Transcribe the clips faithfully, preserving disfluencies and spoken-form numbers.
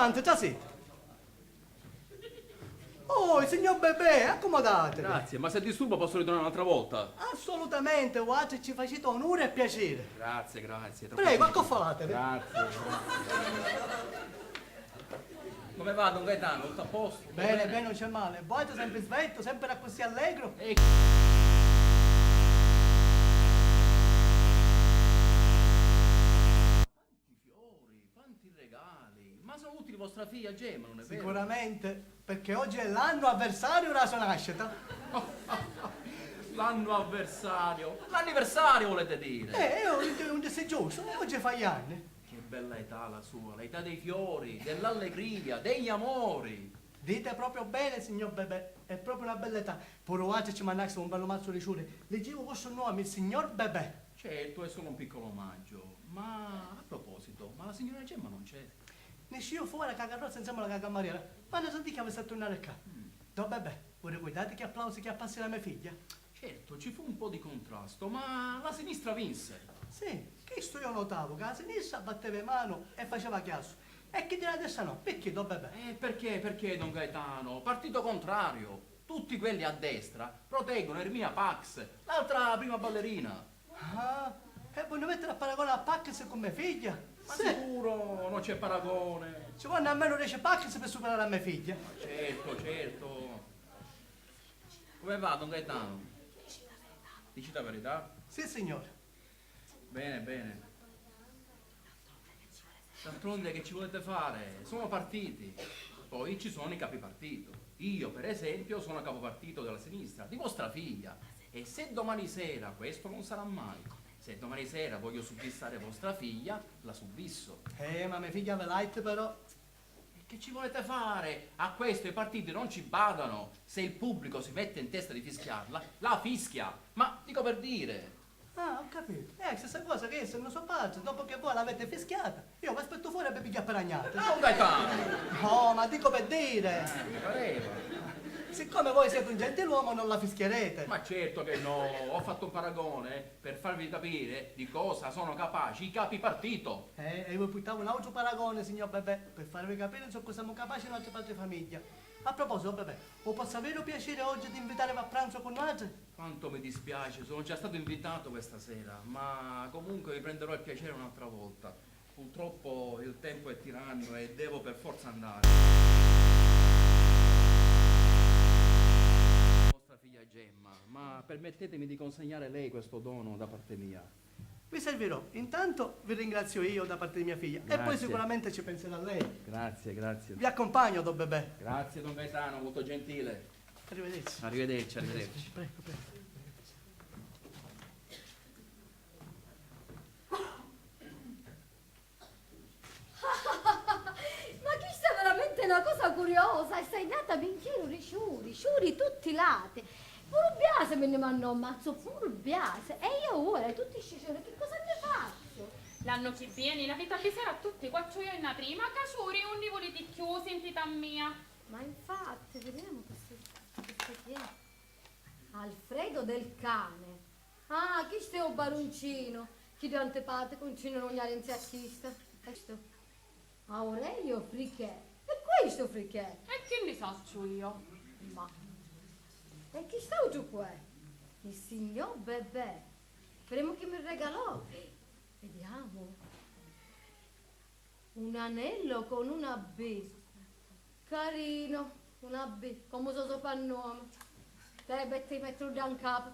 Tanto, già sì. Oh, il signor Bebè, accomodate. Grazie, ma se disturbo posso ritornare un'altra volta? Assolutamente, vuatri ci facite onore e piacere. Grazie, grazie, è troppo Prego, gentilissimo. Accoffolate. Grazie, grazie. Come va, don Gaetano? Tutto a posto? Bene, bene, non c'è male. Vuatri sempre svelto, sempre così allegro. E Quanti fiori, quanti regali! Ma sono tutti di vostra figlia Gemma, non è vero? Sicuramente, perché oggi è l'anno avversario della sua nascita. L'anno avversario? L'anniversario volete dire? Eh, io, io, un disagioso, oggi fa gli anni. Che bella età la sua, l'età dei fiori, dell'allegria, degli amori! Dite proprio bene, signor Bebè, è proprio una bella età. Puru vuatri ci mannassimu un bellu mazzu di ciuri. Leggiu u vostru nomi, il signor Bebè. Certo, è solo un piccolo omaggio. Ma a proposito, ma la signora Gemma non c'è? Nisciu fora ca carrozza insieme alla ca cammariera. Ma non sentì che avesse a tornare qua. Mm. Don Bebè, vi ricordate che applausi che apparsi la mia figlia? Certo, ci fu un po' di contrasto, ma la sinistra vinse. Sì, chistu io notavo, che la sinistra batteva le mani e faceva chiasso. E chi della destra no? Perché, don Bebè? Eh, perché, perché, don Gaetano? Partito contrario. Tutti quelli a destra proteggono Ermina Pax, l'altra prima ballerina. Ah, e vuoi mettere a paragone a Pax con mia figlia? Ma sì. Sicuro, non c'è paragone. Ci vuole almeno dieci Pax per superare a mia figlia. Ma certo, certo. Come va, don Gaetano? Dici la verità? Sì, signore. Bene, bene. D'altronde che ci volete fare? Sono partiti. Poi ci sono i capipartito. Io, per esempio, sono capopartito della sinistra, di vostra figlia. E se domani sera, questo non sarà mai, se domani sera voglio subbissare vostra figlia, la subbisso. Eh, ma mia figlia ve l'ha detto però. E che ci volete fare? A questo i partiti non ci badano. Se il pubblico si mette in testa di fischiarla, la fischia. Ma dico per dire. Ah, ho capito. È la stessa cosa che io sono suo padre, dopo che voi l'avete fischiata, io vi aspetto fuori e vi piglio a paragnate. Don Gaetano! No, ma dico per dire. Eh, mi pareva. Siccome voi siete un gentiluomo, non la fischierete. Ma certo che no, ho fatto un paragone per farvi capire di cosa sono capaci i capi partito. Eh, e io vi portavo un altro paragone, signor Bebè, per farvi capire su cosa siamo capaci noi altri padri famiglia. A proposito, Bebè, o posso avere il piacere oggi di invitarvi a pranzo con noi? Quanto mi dispiace, sono già stato invitato questa sera, ma comunque mi prenderò il piacere un'altra volta. Purtroppo il tempo è tiranno e devo per forza andare. Vostra figlia Gemma, ma permettetemi di consegnare a lei questo dono da parte mia. Vi servirò. Intanto vi ringrazio io da parte di mia figlia. Grazie. E poi sicuramente ci penserà lei. Grazie, grazie. Vi accompagno, don Bebè. Grazie, don Gaetano, molto gentile. Arrivederci. Arrivederci, arrivederci. Prego, prego. Ma chista è veramente una cosa curiosa, è sainata pi un chiru di ciuri, ciuri tutti lati. Puru biase mi nni mannò un mazzu, puru biase. E io ora, tutti sti ciuri, chi cosa nni fazzu? L'annu chi vieni, l'aviti a bisari a tutti quattru iorni prima, ca ciuri unni vuliti chiù, sintiti a mia. Ma infatti, vediamo questo, questo chi è. Alfredo Del Cane. Ah, chistu è u baruncinu. Chiddu è antipaticu, nun ci nni rugna dintra a chistu. E chistu? Aurelio Frichè. E cu è stu Frichè? E chi nni sacciu io? Ma. E chist'autru cu è? Il signor Bebè. Vedemu chi mi regalò. Vediamo. Un anello con una B. Carino, una B, comu so soprannome. Te, Betti, mettilo dda 'n capu.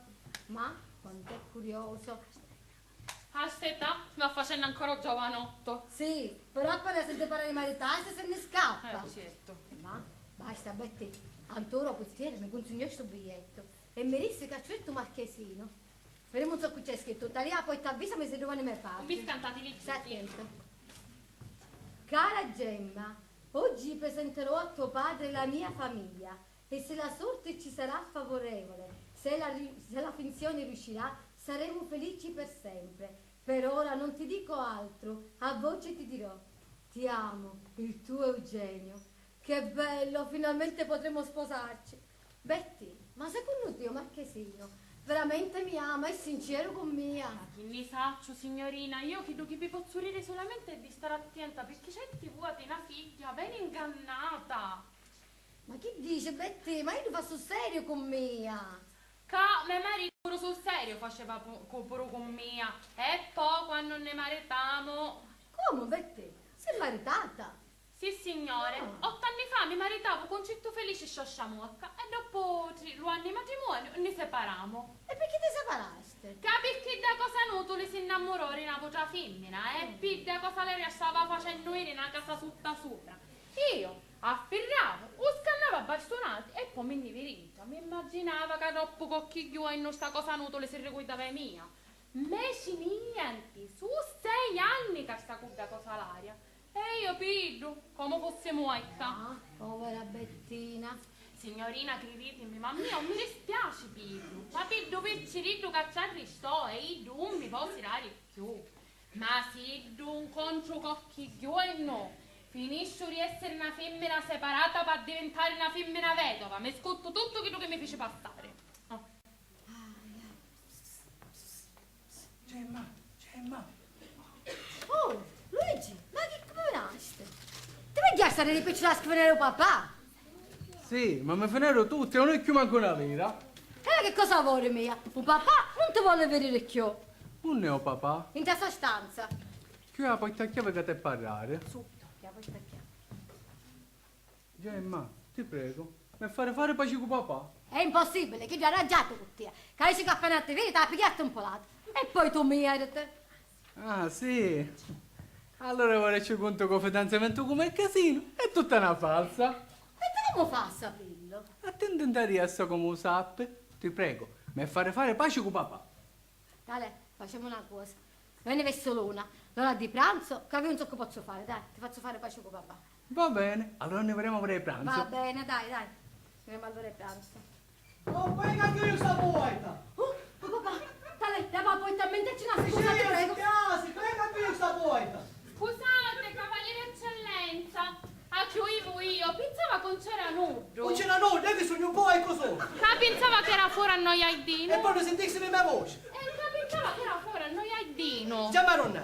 Ma quant'è curioso. A st'età va facennu ancora u giovanotto. Sì, però appena sente parrari di maritarsi se nni scappa. Eh, certo. Ma basta, Betti, Antoro Puzzieri mi cunsignò stu biglietto e mi dissi ca ci voli u marchesino. Vedemu zoccu c'è scrittu. Talìa, poi t'avvisami se domani me parti. Nun vi scantati li. Stai attenta. Cara Gemma, oggi presenterò a tuo padre la mia famiglia e se la sorte ci sarà favorevole, se la ri-, se la finzione riuscirà, saremo felici per sempre. Per ora non ti dico altro, a voce ti dirò: "Ti amo, il tuo Eugenio." Che bello, finalmente potremo sposarci. Betti, ma secunnu tiu, Marchesino, Veramenti mi ama, è sinceru cu mia. Ma chi nni sacciu, signorina, io chiddu chi vi pozzu diri solamente è di stari attenta, pirchì certi vuoti na figghia veni ingannata. Ma chi dici, Bettì? Ma iddu fa sul seriu cu mia. Ca me maritu puru sul seriu faceva pu-, cu-, puru cu mia. E po' quannu nni maritamu. Comu, Bettì? Si maritata? Sissignore, Ah. ottu anni fa mi maritavu Cuncittu Felici Sciosciamuocca e doppu tri, lu anni di matrimoniu nni separamu. E pirchì ti separasti? Ca pi chidda cosa nutuli si nnammurò di n'autra fimmina e pi dda cosa Laria stava facennu iri na casa sutta supra. Io affirravu, u scannava a bastunati e po mi nni virinta. Mi immaginava ca doppu cocchi ghiuennu sta cosa nutuli si ricuidava di mia. Meci nienti, su sei anni ca sta cu dda cosa Laria. E io pi iddu, comu fussi muorta. Ah, povera Bettina. Signorina, criditimi, ma a mia non mi dispiaci pi iddu, ma pi ddu picciriddu ca ci arristò e iddu un mi po sirari cchiù. Ma si iddu ncontru cocchi ghiuennu, finisciu di essiri na fimmina separata p'addivintari na fimmina vedova, mi scuttu tuttu chiddu chi mi fici passari. Oh. Gemma, Gemma. Oh, Luigi, ma chi cumbinasti? Ti pigghiasti a diri picciu la scrivania di papà? Sì, ma mi fineru tutti e non è più manco una lira. E chi cosa voli mia? U papà non ti voli vidiri più. Unni è u papà? In sta stanza. Chiù a porta chiave ca te parrari. Subito, chiave, porta chiave. Gemma, ti prego, mi fari fari paci cu papà? È impossibile, chiddu è arraggiatu cu tia. Ca dici ca appena ti vidi, t'ha pigghiatu un polatu. E poi tu mi eriti. Ah, sì? Allora ora ci conto cu fidanzamentu cu Marcasino è tutta una falsa. E tu comu fa a sapillu? A ti ntintaria sta comu u sappi? Ti prego, mi fari fari paci cu papà. Talè, facemu na cosa. Veni versu l'una, l'ora di pranzo, ca io non so che pozzu fari, dai, ti fazzu fari paci cu papà. Va bene, allora ne vedremo ora di pranzo. Va bene, dai, dai. Andremo all'ora di pranzo. Oh, poi che chiudo sta porta! Oh, oh, papà, talè, leva la porta, metteci una scusa, ti prego. Sì, sì, prego, chiudo sta porta! Scusate, cavaliere eccellenza, a chiudivu io, pinsava ca non c'era nuddu. Non c'era nuddu, io che sugnu un po' e cosa? Ca pinsava che era fora a noi aidino. E poi non sentissimo la mia voce. E ca pinsava che era fora a noi aidino. Già, maronna.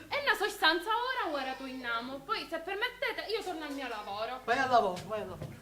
E nna so stanza ora, ora tu innamo. Poi, se permettete, io torno al mio lavoro. Vai al lavoro, vai al lavoro.